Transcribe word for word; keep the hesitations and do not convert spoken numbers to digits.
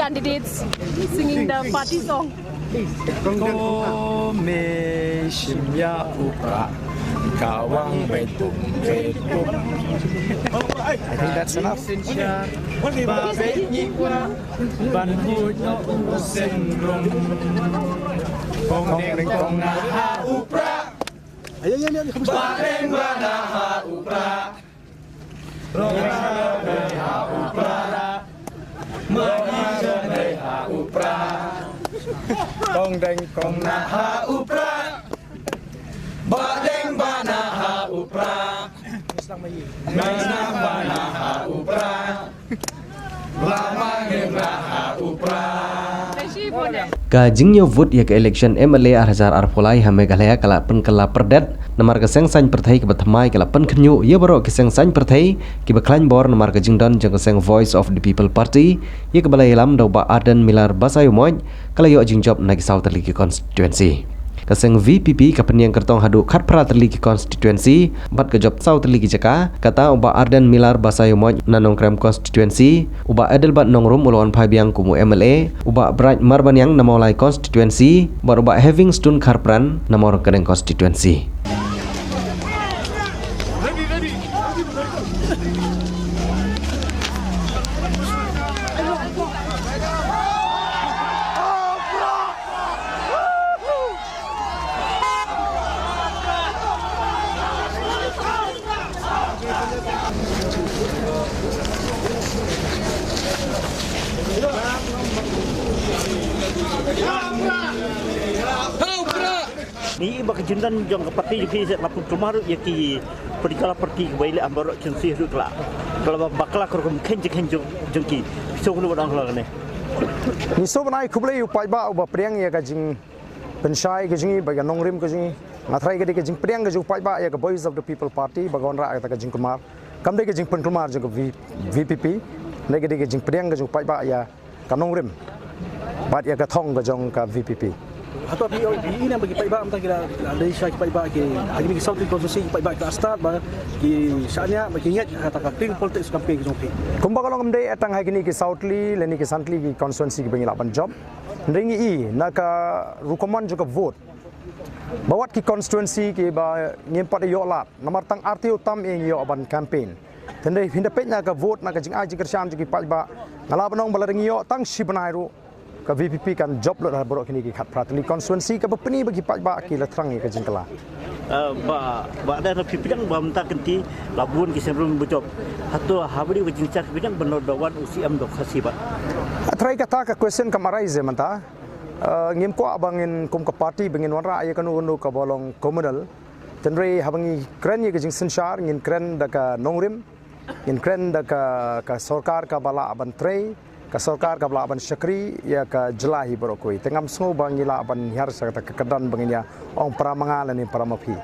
Candidates singing the party song. Ko me shim ïa u Prah, ka wang beit bum beit bum. I think that's enough. Synshar ba beit ngi kwah ban buh noh u syndrom. Kong deng kong na ha u Prah. Ba deng ba na ha u Prah. Kong deng kong na ha u Prah. Ba deng ba na ha u Prah. Ba na ba na ha u Prah. Ba ma ngi na ha u Prah. Ka jingñiew vote ïa ka election M L A ar hajar arphew lai ha Meghalaya ka la pynkylla pyrdet, namar ka seng saiñ pyrthei kaba thymmai ka la pynkhynñiuh ïa baroh ki seng saiñ pyrthei kiba khlaiñ bor namar ka jingdon jong ka seng Voice of the People Party, ïa kaba la ïalam da u Bah Ardent Miller Basaiawmoit, ka la ïoh jingjop na ki saw tylli ki constituency. Ka seng V P P ka pynïeng kyrtong haduh khatphra tylli ki constituency bad ka jop saw tylli ki jaka, kata u Bah Ardent Miller Basaiawmoit na Nongkrem constituency, u Bah Adelbert Nongrum u la wan phai biang kum u M L A, u Bah Bright Marbaniang na Mawlai constituency, bad u Bah Heavingstone Kharpran na Mawryngkneng constituency. Ni ba ka jingdon jong ka party jong phi sa la pynkulmar ïa ki political party kiba ïaleh ha baroh ki constituency ruh ka la, ka la bakla ka rukom khein jingkhein jong, jong ki. Phi sngewthuh ba dang ka la kane. Ngi sngewbha ban ai khublei ïa u paidbah uba pdiang ïa ka jingpynshai ka jong ngi bad ka nongrim ka jong ngi. Nga tharai ka dei ka jingpdiang ka jong u paidbah ïa ka Voice of the People Party ba ka wanrah ïa kata ka jingkulmar. Kam dei ka jingpynkulmar jong ka V-, V P P. Dei ka dei ka jingpdiang ka jong u paidbah ïa ka nongrim bad ïa ka thong ka jong ka V P P. Hato phi, phi i ne ba ki paidbah mynta ki la, la dei sha ki paidbah ki ha kine ki saw tylli constituency ki paidbah ki la start ba ki shaniah ba ki ngeit ha kata ka clean politics campaign ki jong phi? Kumba ka long, ym dei tang ha kine ki saw tylli lane ki san tylli ki constituency kiba ngi lah ban jop. Hynrei ngi i na ka rukom jong ka vote ba wat ki constituency kiba ngim pat ïoh lad namar tang artylli tam ïa ngi ïoh ban campaign. Te hynrei phin da peit na ka vote, na ka jingai jingkyrshan jong ki paidbah, nga lah ban ong ba lada ngi ïoh tang shi bnai ruh ka V P P kan jop lut ha baroh kine ki khatphra tylli constituency kaba pyni ba ki paidbah ki la thrang ïa ka jingkylla. Eh, ba, ba da na phi pdiang ba mynta kynti la bun ki seng rum ba jop. Hato ha bri ka jingshah phi pdiang ban da wan u C M da u Khasi ba. Tharai kata ka question kam arise mynta. Eh, ngim kwah ba ngin kum ka party ba ngin wanrah ïa kano kano kaba long communal. Te hynrei haba ngi kren ïa ka jingsynshar ngin kren da ka nongrim, ngin kren da ka, ka sorkar kaba lah ban trei, ka sorkar kaba lah ban shakri ïa ka jylla hi baroh kawei. Te ngam sngew ba ngi lah ban hiar sha kata ka kyrdan ba ngin ïa ong para ma nga lane para ma phi.